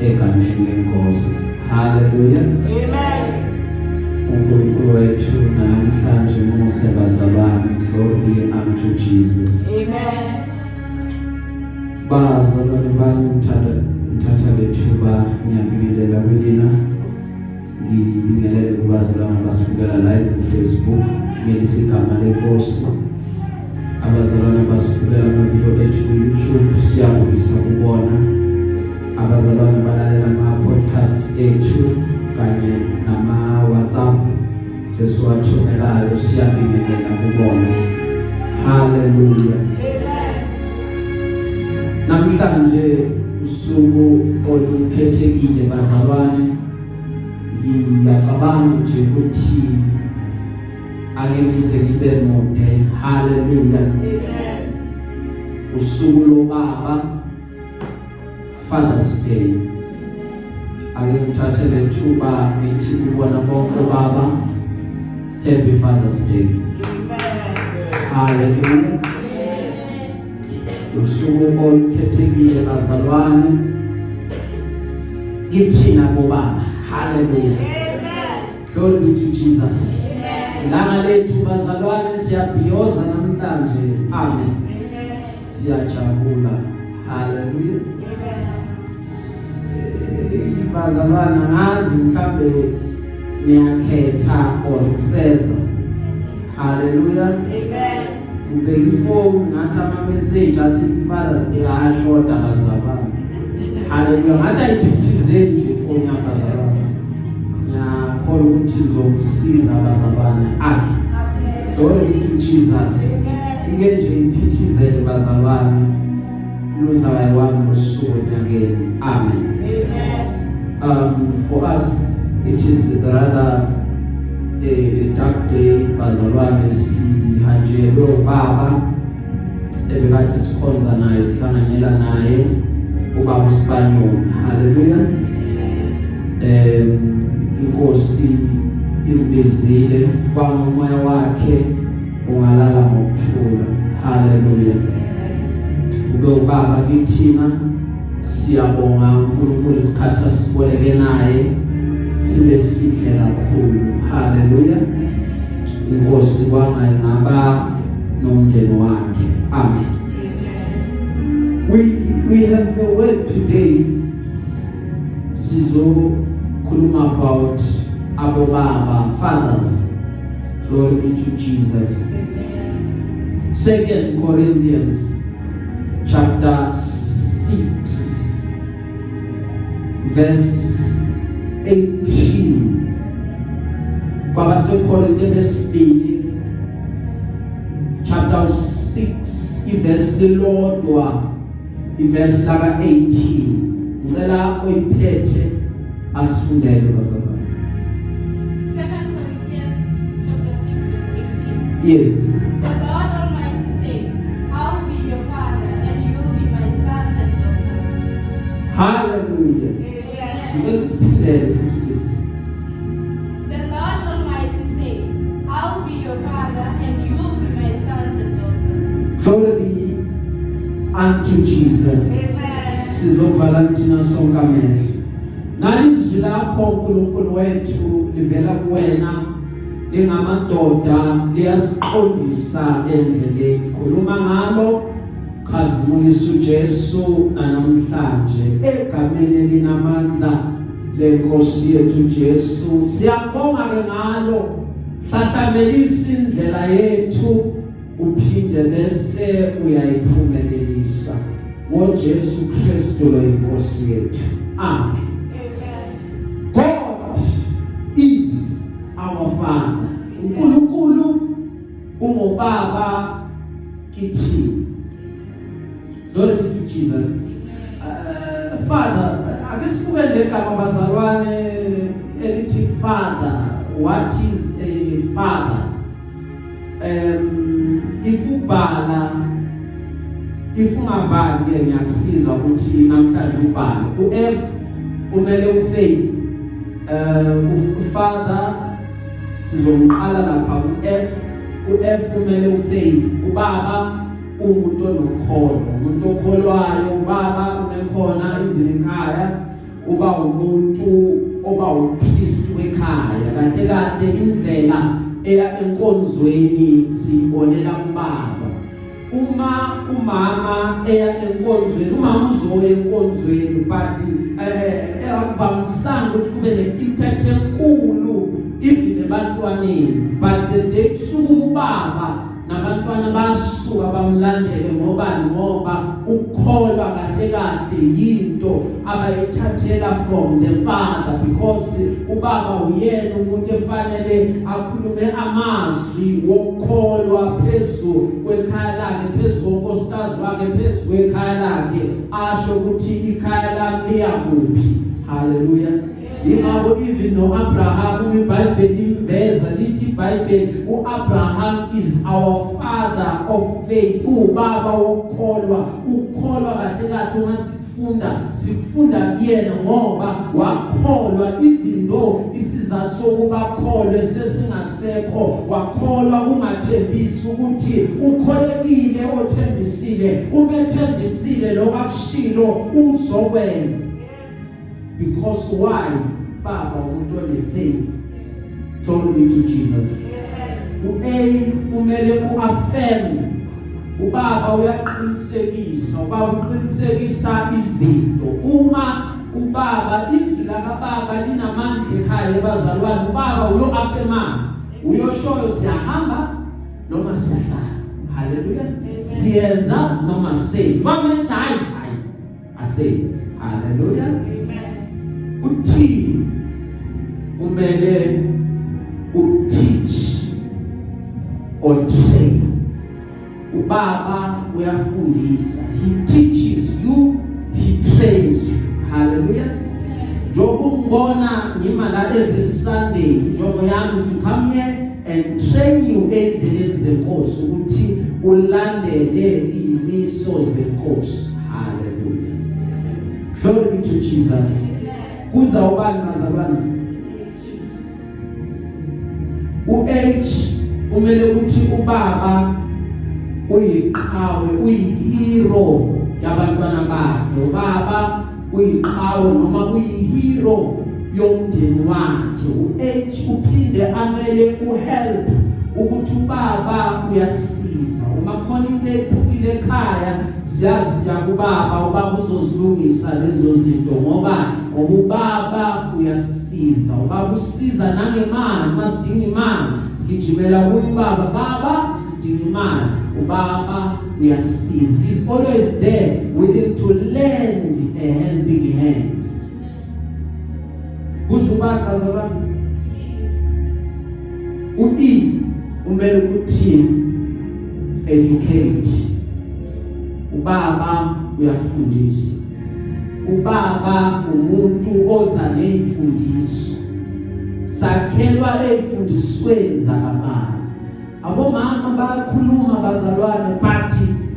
Egameni lenkosi. Haleluya. Amen. UNkulunkulu wethu namhlanje muhle, bazalwane. Glory be unto Jesus. Amen. Bazalwane bami, ngithanda ngithatha lethuba, ngiyabingelela kunina, ngibingelele kubazalwane abasibukela live ku Facebook ngelihle igama lenkosi, abazalwane abasibukela ama-video ethu ku YouTube, siyabukisa kubona abazalwane balalela ama-podcast ethu kanye nama-WhatsApp esiwathumelayo, siyabingelela kubona. Haleluya. Namhlanje usuku olukhethekile, bazalwane. Ngiyacabanga nje ukuthi ake ngize ngibe mude. Haleluya. Amen. Usuku lobaba, Father's Day. Ake ngithathe lethuba ngithi kubona bonke baba, happy Father's Day. Amen. Haleluya. Usuku olukhethekile, bazalwane, kithina bobaba. Haleluya. Amen. Glory be to Jesus. Amen. Ilanga lethu, bazalwane, siyabhiyoza namhlanje. Amen. Amen. Siyajabula. Haleluya. Amen. Bazalwane, ngazi mhlambe niyakhetha or kuseza. Haleluya. Amen. Ubheka ifoni, ngathi ama message athi Father's Day ayashoda, bazalwane. Haleluya. Ngathi ayiphithizeli nje ifoni yabazalwane. Ngiyakholwa ukuthi ngizokusiza, bazalwane. Amen. Glory be to Jesus. Amen. Ike nje iphithizele, bazalwane, luza kayi-one ngosuku onyakeni. Amen. Amen. For us it is rather a dark day, bazalwane. Sihanjelwe ubaba ebekade sikhonza naye, sihlanganyela naye, ubaba uSipanyoni. Haleluya. Inkosi imbizile, kwangomoya wakhe ungalala ngokuthula. Haleluya. Ube ubaba kithina. Siyabonga uNkulunkulu, isikhathi asiboleke naye sibe sihle kakhulu. Haleluya. Inkosi kwanga ingaba nomndeni wakhe. Amen. We have a word today. Sizokhuluma about abobaba, fathers. Glory be to Jesus. Second Corinthians chapter 6 verse 18. KwabaseKorinte besibili chapter 6, iverse lilodwa, iverse laka 18. Ngicela oyiphethe asifundele, bazalwane. Second Corinthians chapter 6 verse 18. Yes. The Lord Almighty says, "I'll be your father and you will be my sons and daughters." Hallelujah. Amen. Ngicela usiphindele futhi, sisi. The Lord Almighty says, "I'll be your father and you will be my sons and daughters." Glory be unto Jesus. Amen. Sizovala thina sonke amehlo. Nalizwi lakho, uNkulunkulu wethu, livela kuwena, lingamadoda, liyasiqondisa endleleni. Khuluma ngalo, khazimulisa uJesu namhlanje, egameni elinamandla lenkosi yethu Jesu. Siyabonga ke ngalo. Hlahlamelisa indlela yethu, uphinde bese uyayiphumelelisa ngoJesu Kristu lo inkosi yethu. Amen. Amen. God is our Father. uNkulunkulu ungubaba kithi. Glory be to Jesus. Father, ake sibuke legama, bazalwane, elithi father. What is a father? If ubhala, if ungabhali ke, ngiyakusiza ukuthi namhlanje ubhale. uF umele ufaith. Ufather sizomqala lapha uF. uF umele ufaith. Ubaba Umuntu onokholo, umuntu okholwayo, ubaba unekhona even ekhaya uba umuntu oba umpriest wekhaya. Kahle kahle indlela eya enkonzweni siyibonela kubaba. Uma umama eya enkonzweni, umama uzoya enkonzweni, but akuvamisanga ukuthi kube ne-impact enkulu even ebantwaneni, but the day kusukuma ubaba, nabantwana basuka bamlandele. Ngobani? Ngoba ukukholwa kahle kahle yinto abayithathela from the father, because ubaba uyena umuntu efanele akhulume amazwi wokukholwa phezu kwekhaya lakhe, phezu konkosikazi wakhe, phezu kwekhaya lakhe, asho ukuthi ikhaya lami liyakuphi. Haleluya! Yingakho even noAbraham, uma iBhayibheli imveza, lithi iBhayibheli uAbraham is our father of faith, ubaba wokukholwa. Ukukholwa kahle kahle uma sikufunda, sikufunda kuyena, ngoba wakholwa even though isizathu sokuba kholwe sesingasekho. Wakholwa kungathembisi ukuthi ukholekile othembisile, umethembisile lo akushilo uzokwenza. Because why? Baba umuntu one faith. Glory be to Jesus. U-A kumele uaffirm. Ubaba uyaqinisekisa, ubaba uqinisekisa izinto. Uma ubaba, izwi lakababa linamandla ekhaya ebazalwane. Ubaba uyo-affirma, uyoshoyo siyahamba noma siyahlala. Haleluya! Siyenza noma senzi bamenza? Hayi, hayi, asenzi. Haleluya! Amen. Uthi umele uteach or train. Ubaba uyafundisa, he teaches you, he trains you. Hallelujah! Njengoba ungibona ngima la every Sunday, injongo yami is to come here and train you endleleni zenkosi, ukuthi ulandele imiso zenkosi. Hallelujah! Glory be to Jesus. Kuza ubani, bazalwane? uH umele ukuthi ubaba uyiqhawe, uyihero yabantwana bakhe. Ubaba uyiqhawe noma uyihero yomndeni wakhe. uH uphinde amele uhelp, ukuthi ubaba uyasiza. Uma khona into ephukile ekhaya, siyazi kubaba, ubaba uzozilungisa lezo zinto. Ngoba ubaba uyasiza, ubaba usiza nangemali. Masidinga imali, sigijimela kuye ubaba: "Baba, sidinga imali." Ubaba uyasiza. He's always there, willing to lend a helping hand. Kuzubani, bazalwane? U-E umele ukuthi educate. Ubaba uyafundisa. Ubaba umuntu oza nezifundiso. Sakhelwa ezifundisweni zakababa. Abomama bayakhuluma, bazalwane, but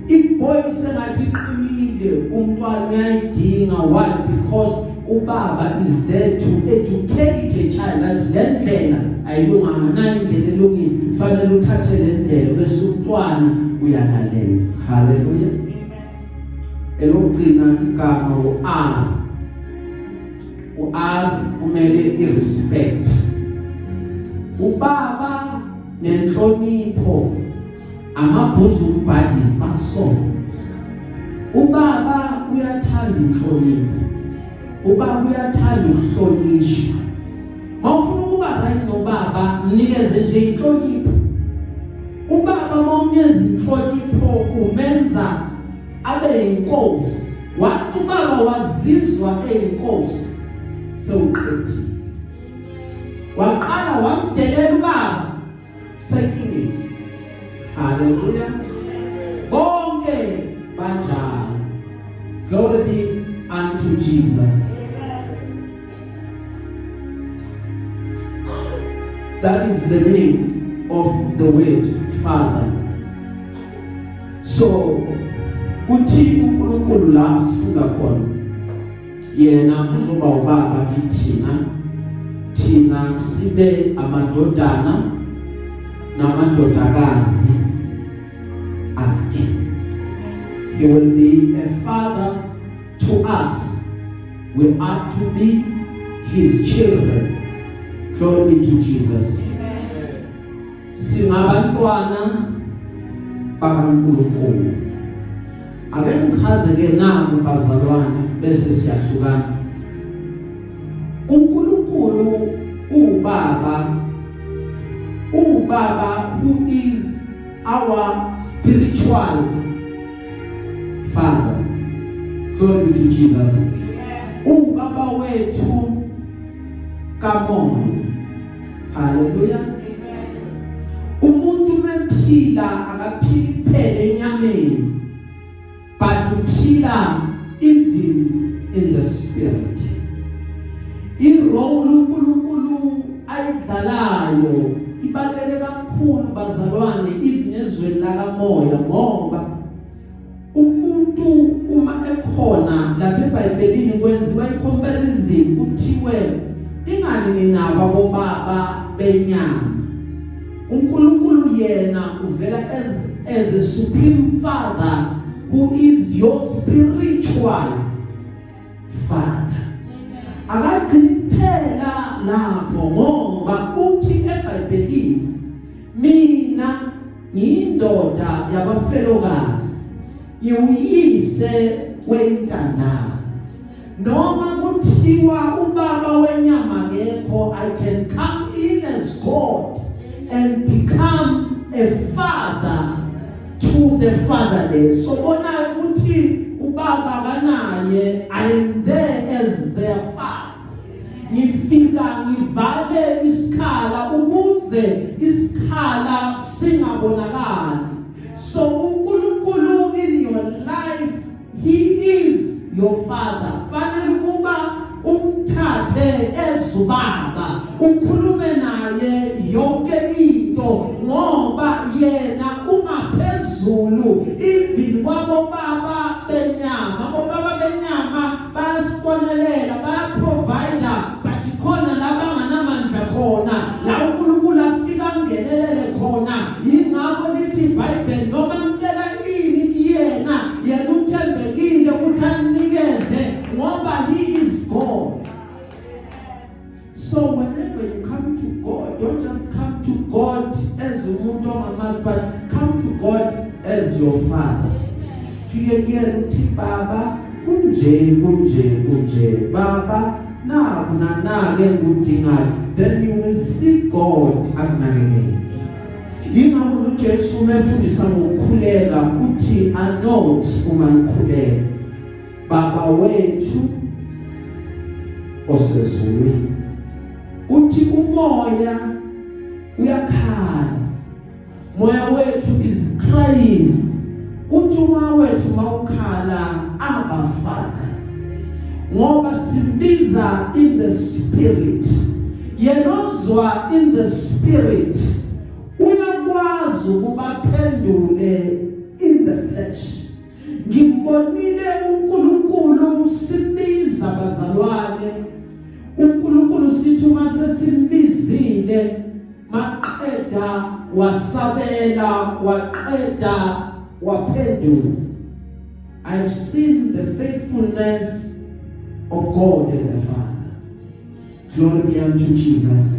ivoice engathi iqinile umntwana uyayidinga. Why? Because ubaba is there to educate a child that le ndlela ayilunganga, nayo indlela elungile, fanele uthathe le ndlela, bese umntwana uyalalela. Haleluya! Elokugcina igama u-R. U-R umele i-respect. Ubaba nenhlonipho, ama-bosom buddies baso. Ubaba uyathanda inhlonipho, ubaba uyathanda ukuhlonishwa. Mawufuna ukuba right nobaba, mnikeze nje inhlonipho. Ubaba mawumnikeza inhlonipho, umenza abe inkosi. Wathi ubaba wazizwa eyinkosi, sewuqedile. Waqala wamdelela ubaba, senkingeni. Haleluya! Bonke banjalo. Glory be unto Jesus. That is the meaning of the word father. So uthi uNkulunkulu la sifunda khona, yena uzoba ubaba kithina, thina sibe amadodana namadodakazi akhe. He will be a father to us. We are to be his children. Glory be to Jesus. Amen. Singabantwana bakaNkulunkulu. Ake ngichaze ke naku, bazalwane, bese siyahlukana. uNkulunkulu ubaba, ubaba who is our spiritual father. Glory be to Jesus. Amen. Ubaba wethu kamoya. Hallelujah. Amen. Umuntu mephila akaphili kuphela enyameni, but uphila even in the spirit. I-role uNkulunkulu ayidlalayo ibaluleke kakhulu, bazalwane, even ezweni lakamoya, ngoba umuntu uma ekhona lapha eBhayibhelini kwenziwa i-comparison, kuthiwe ingani ninabo bobaba benyama, uNkulunkulu yena uvela as a supreme father who is your spiritual father. Akagcini kuphela lapho, ngoba uthi eBhayibhelini, "Mina ngiyindoda yabafelokazi, ngiwuyise wentandane." Noma kuthiwa ubaba wenyama akekho, I can come in as God and become a father to the fatherless. So bona ukuthi ubaba kanaye, I am there as their father. Ngifika ngivale isikhala ukuze isikhala singabonakali. So uNkulunkulu in your life, he is your father. Fanele ukuba umthathe ezubaba, ukhulume naye yonke into, ngoba yena ungaphezulu even kwabo baba benyama. Bobaba benyama bayasibonelela, bayaprovide, but khona laba nganamandla khona la uNkulunkulu afika angenelele khona. Ingakho lithi iBhayibheli, noma ngicela ini kuyena, yena uthembekile ukuthi anikeze, ngoba he is God. So whenever you come to God, don't just come to God as umuntu ongamazi, but come to God as your father. Fike kuyena uthi, "Baba, kunje, kunje, kunje, baba, naku nanake ngudingayo." Then you will see God akunakekele. Yingakho uJesu uma efundisa ngokukhuleka uthi, "Anothi uma nikhuleka, Baba wethu osezulwini." Uthi umoya uyakhala, moya wethu is crying. Uthi umoya wethu mawukhala, "Abba Father," ngoba simbiza in the spirit. Yena ozwa in the spirit uyakwazi ukubaphendule in the flesh. Ngibonile uNkulunkulu simbiza, bazalwane. uNkulunkulu sithi uma sesimbizile, maqeda wasabela, waqeda waphendula. I've seen the faithfulness of God as a father. Glory be unto Jesus.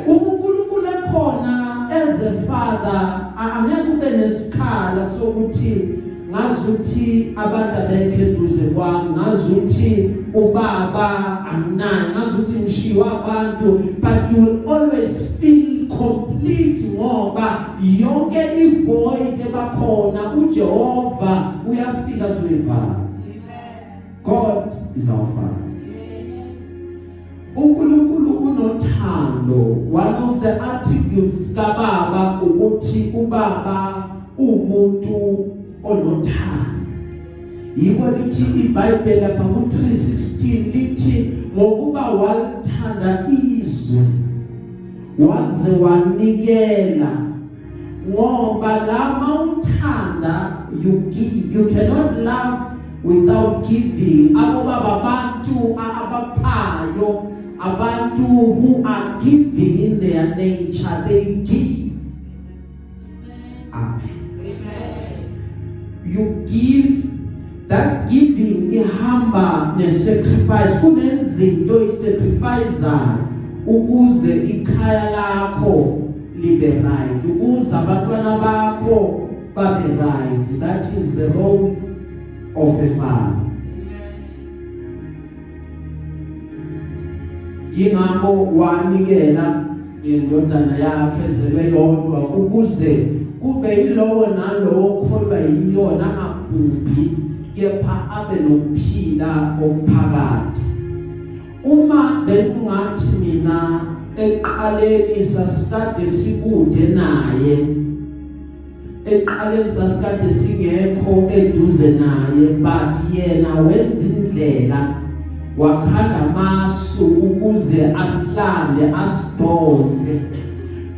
UNkulunkulu ekhona as a father, angeke ube nesikhala sokuthi ngazuthi abantu abekho eduze kwami, ngazuthi ubaba anginaye, ngazuthi ngishiwa abantu, but you will always feel complete, ngoba yonke ivoid ebakhona uJehova uyafika azoyivala. God is our father. uNkulunkulu unothando. One of the attributes kaBaba ukuthi ubaba umuntu onothando. Yiko lithi iBhayibheli lapha ku 3:16, lithi, "Ngokuba walithanda izwe waze wanikela." Ngoba la mawuthanda, you give. You cannot love without giving. Abo baba abantu abaphayo, abantu who are giving in their nature. They give. Amen. Amen. You give. That giving ihamba ne-sacrifice. Kunezinto oyisacrificeayo ukuze ikhaya lakho libe right, ukuze abantwana bakho babe right. That is the role of a father. Yingakho wanikela ngendodana yakhe ezelwe yodwa, ukuze kube yilowo nalowo okholwa yiyona angabhubhi, kepha abe nokuphila okuphakade. Uma bengathi mina eqaleni sasikade sikude naye, eqaleni sasikade singekho eduze naye, but yena wenza indlela, wakhanda amasu ukuze asilande, asidonse.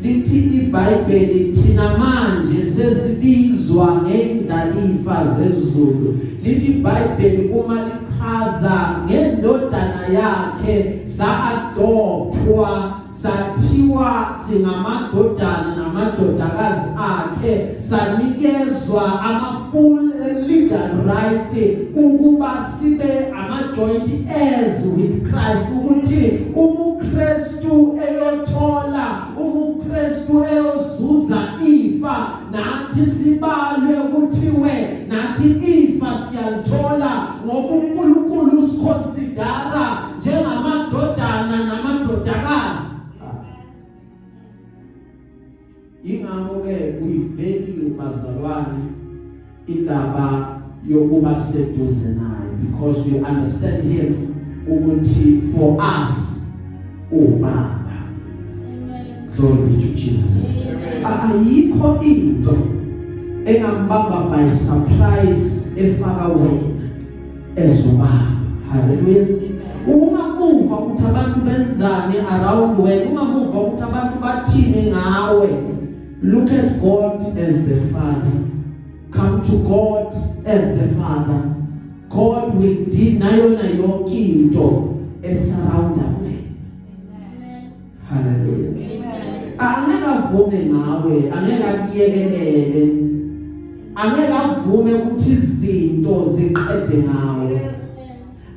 Lithi iBhayibheli, thina manje sesibizwa ngendlalifa zezulu. Lithi iBhayibheli uma lichaza ngendodana yakhe, sa-adoptwa, sathiwa singamadodana namadodakazi akhe, sanikezwa ama full legal rights ukuba sibe ama joint heirs with Christ, ukuthi umuKristu eyothola, umuKristu eyozuza ifa, nathi sibalwe kuthiwe nathi ifa siyalithola, ngoba uNkulunkulu usiconsidera njengamadodana namadodakazi. Ingakho ke we value, bazalwane, indaba yokuba seduze naye, because we understand him ukuthi for us ubaba. Amen. Glory be to Jesus. Amen. Ayikho into engambamba by surprise efaka wena ezobaba. Haleluya! Ungamuva ukuthi abantu benzani around wena, ungamuva ukuthi abantu bathini ngawe. Look at God as the Father. Come to God as the Father. God will deal nayona yonke into esurrounda wena. Amen. Haleluya! Amen. Angeke avume ngawe, angeke akuyekelele, angeke avume ukuthi izinto ziqede ngawe,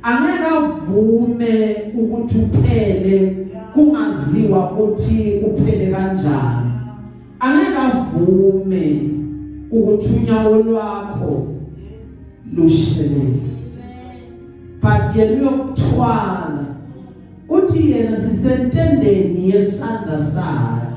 angeke avume ukuthi uphele kungaziwa ukuthi uphele kanjani, angeke avume ukuthi unyawo lwakho lushelele, but yena uyokuthwala. Uthi yena sisentendeni yesandla sakhe,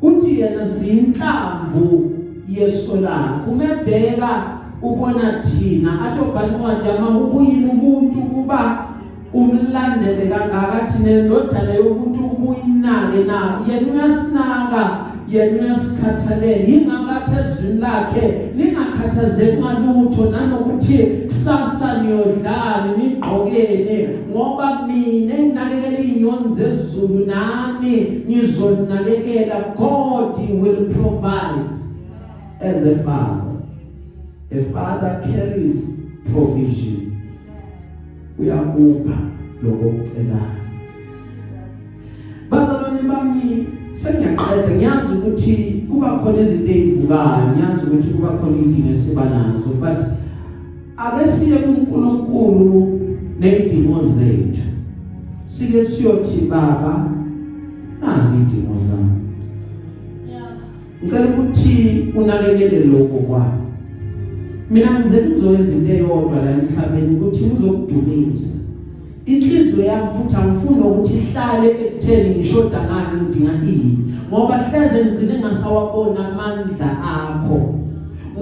uthi yena siyinhlamvu yeso lakhe. Umebheka ubona thina. Athi obhala incwadi yamaHubo, umuntu kuba umlandele kangaka, thina indodana yomuntu ubuyinake na? Yena uyasinaka, yena uyasikhathalela. Yingakho athi ezwini lakhe, ningakhathazeki ngalutho, nanokuthi kusasa niyodlani, nigqokeni, ngoba mina enginakekela izinyoni zezulu nani ngizonakekela. God will provide as a father. A father carries provision. Uyakupha lokho okucelayo. Bazalwane bami, sengiyaqeda. Ngiyazi ukuthi kuba khona izinto ezivukayo, ngiyazi ukuthi kuba khona idingo esiba nazo, but ake siye kuNkulunkulu nezidingo zethu, sike siyothi, "Baba, nazi idingo zami. Ngicela ukuthi unakekele lokho kwami. Mina ngize ngizoyenza into eyodwa la emhlabeni, ukuthi ngizokudumisa. Inhliziyo yami futhi angifuni ukuthi ihlale ekutheni ngishoda ngani, ngidinga ini, ngoba hleze ngigcine ngasawabona amandla akho."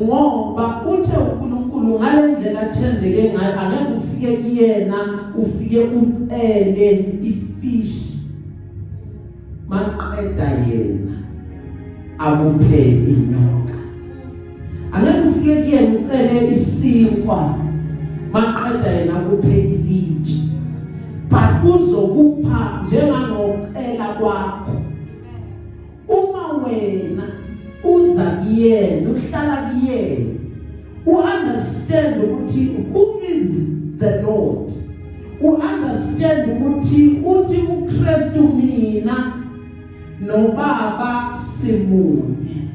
Ngoba uthe uNkulunkulu ngalendlela athembeke ngayo, angeke ufike kuyena ufike ucele ifish, maqeda yena akuphe inyoka. Angeke ufike kuyena ucele isinkwa, maqeda yena akuphe ilitshe, but uzokupha njengangocela kwakho. Uma wena uza kuyena, uhlala kuyena, uunderstand ukuthi who is the Lord, uunderstand ukuthi uthi uKristu, "Mina noBaba simunye."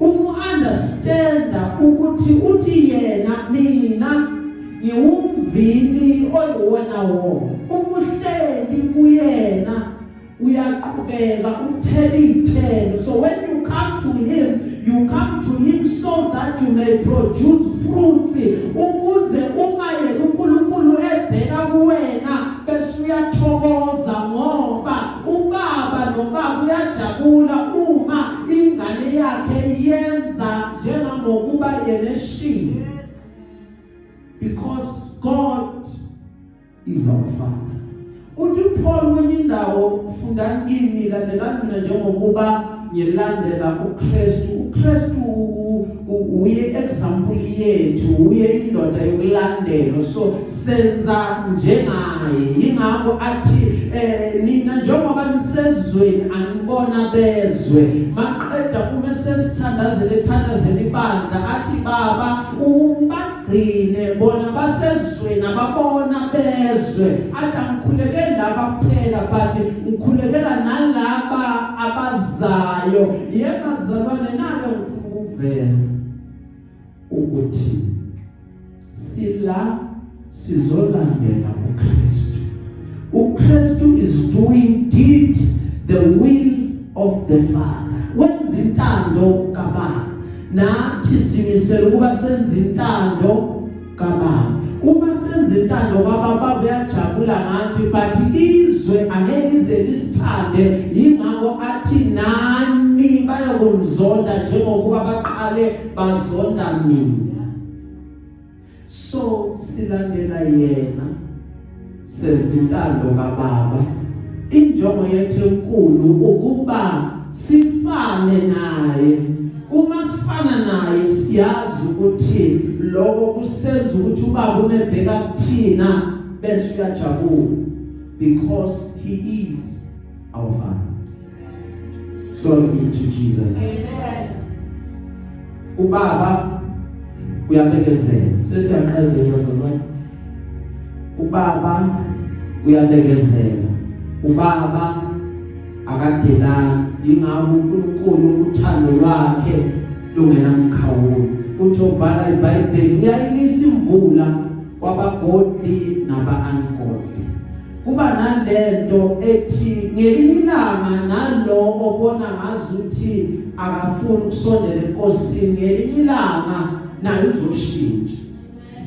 Uma understanda ukuthi uthi yena, "Mina ngiwumvini oyiwona wona." Umuhleli kuyena, uyaqhubeka uthela iy'thelo. So when you come to him, you come to him so that you may produce fruits, ukuze uma yena uNkulunkulu ebheka kuwena bese uyathokoza, ngoba ubaba nobaba uyajabula uma ingane yakhe yenza njengangokuba yena eshiya, because God is our Father. Uthi Paul kwenye indawo, "Fundani kimi, landelani mina njengokuba ngilandela uKristu." UKristu uye example yethu, uye indoda yokulandela, so senza njengaye. Yingakho athi nina njengoba nisezweni, anibona bezwe. Maqeda uma sesithandazele, ethandazela ibandla, athi, "Baba, ubagcine bona basezweni, ababona bezwe." Athi, "Angikhulekeli laba kuphela, but ngikhulekela nalaba abazayo." Yebazalwane, nake ngifuna ukuveza ukuthi sila sizolandela uKristu. uKristu is doing did the will of the Father, wenza intando kaBaba. Nathi simisela ukuba senze intando kaBaba. Uma senza intando kaBaba, uyajabula ngathi, but izwe angeke ize lisithande. Yingakho athi, "Nani bayokunizonda njengokuba baqale bazonda mina." So silandela yena, senza intando kaBaba. Injongo yethu enkulu ukuba sifane naye. Uma sifana naye, siyazi ukuthi lokho kusenza ukuthi ubaba umebheka kuthina bese uyajabula, because he is our Father. Glory be to Jesus. Amen. Ubaba uyabekezela. Sesiyaqeda, bazalwane. Ubaba uyabekezela, ubaba akadelani. Ingakho uNkulunkulu uthando lwakhe lungenamkhawulo. Uthi obhala iBhayibheli, uyayinisa imvula kwabagodly naba-ungodly. Kuba nalento ethi ngelinye ilanga nalo obona ngazuthi akafuni ukusondela enkosini, ngelinye ilanga naye uzoshintsha,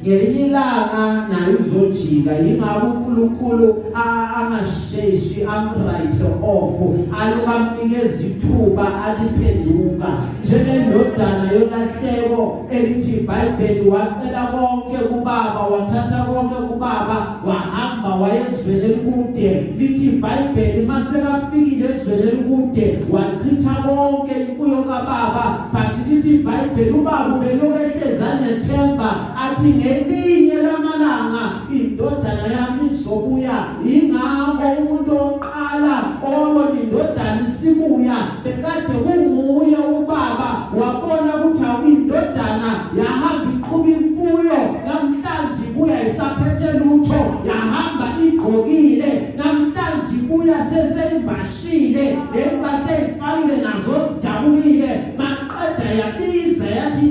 ngelinye ilanga naye uzojika. Yingakho uNkulunkulu angasheshi amwrite off, alokamnikeza ithuba, athi, "Phenduka." Njengendodana yolahleko elithi iBhayibheli wacela konke kubaba, wathatha konke kubaba, wahamba wayezweni elikude. Lithi iBhayibheli masekafikile ezweni elikude, wachitha konke imfuyo kababa, but lithi iBhayibheli ubaba ubelokhu ehlezi nethemba, athi, "Ngelinye lamalanga indodana yami izobuya." Ingakho umuntu oqala owabona indodana isibuya bekade kunguye ubaba. Wabona ukuthi awu, indodana yahamba iqhuba imfuyo, namhlanje ibuya isaphethe lutho. Yahamba igqokile, namhlanje ibuya seseyimbashile, lempahla eyifakile nazo zijabulile. Maqeda yabiza yathi,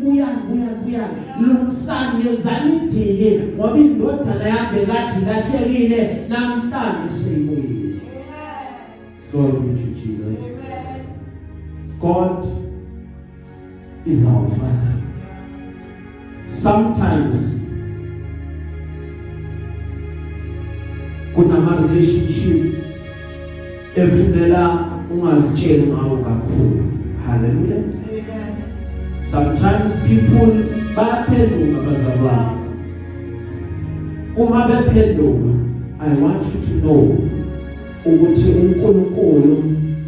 "Buya, buya, buya, lungisani, yenzani idili, ngoba indodana yami bekade ilahlekile, namhlanje seyibuyile." Glory be to Jesus. God is our Father. Sometimes kunama relationship efunela ungazitsheli ngawo kakhulu. Hallelujah. Amen. Sometimes people bayaphenduka, bazalwane. Uma bephenduka, I want you to know ukuthi uNkulunkulu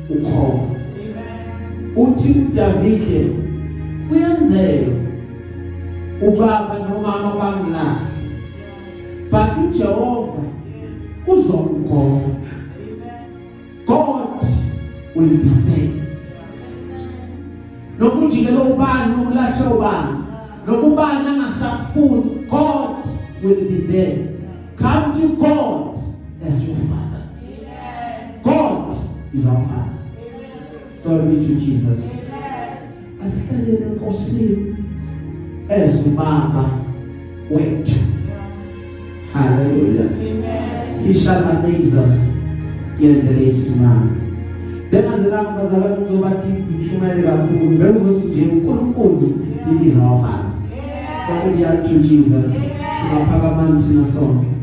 ukhona. Amen. Uthi uDavide, "Kuyenzeka ubaba nomama bangilahla, but uJehova uzongigona." Amen. God will be there. Noma ujikelo ubani, noma ulahle ubani, noma ubani angasakufuni, God will be there. Come to God as your Father. Amen. God is our Father. Amen. Glory be to Jesus. Amen. Asihlaleni eNkosini ezubaba wethu. Hallelujah. Amen. He shall amaze us ngendlela eyisimanga. Bengazelanga bazalwane kuzoba deep ngishumayele kakhulu, bengizothi nje uNkulunkulu, he is our Father. Amen. Glory to Jesus. Singaphakamani thina sonke.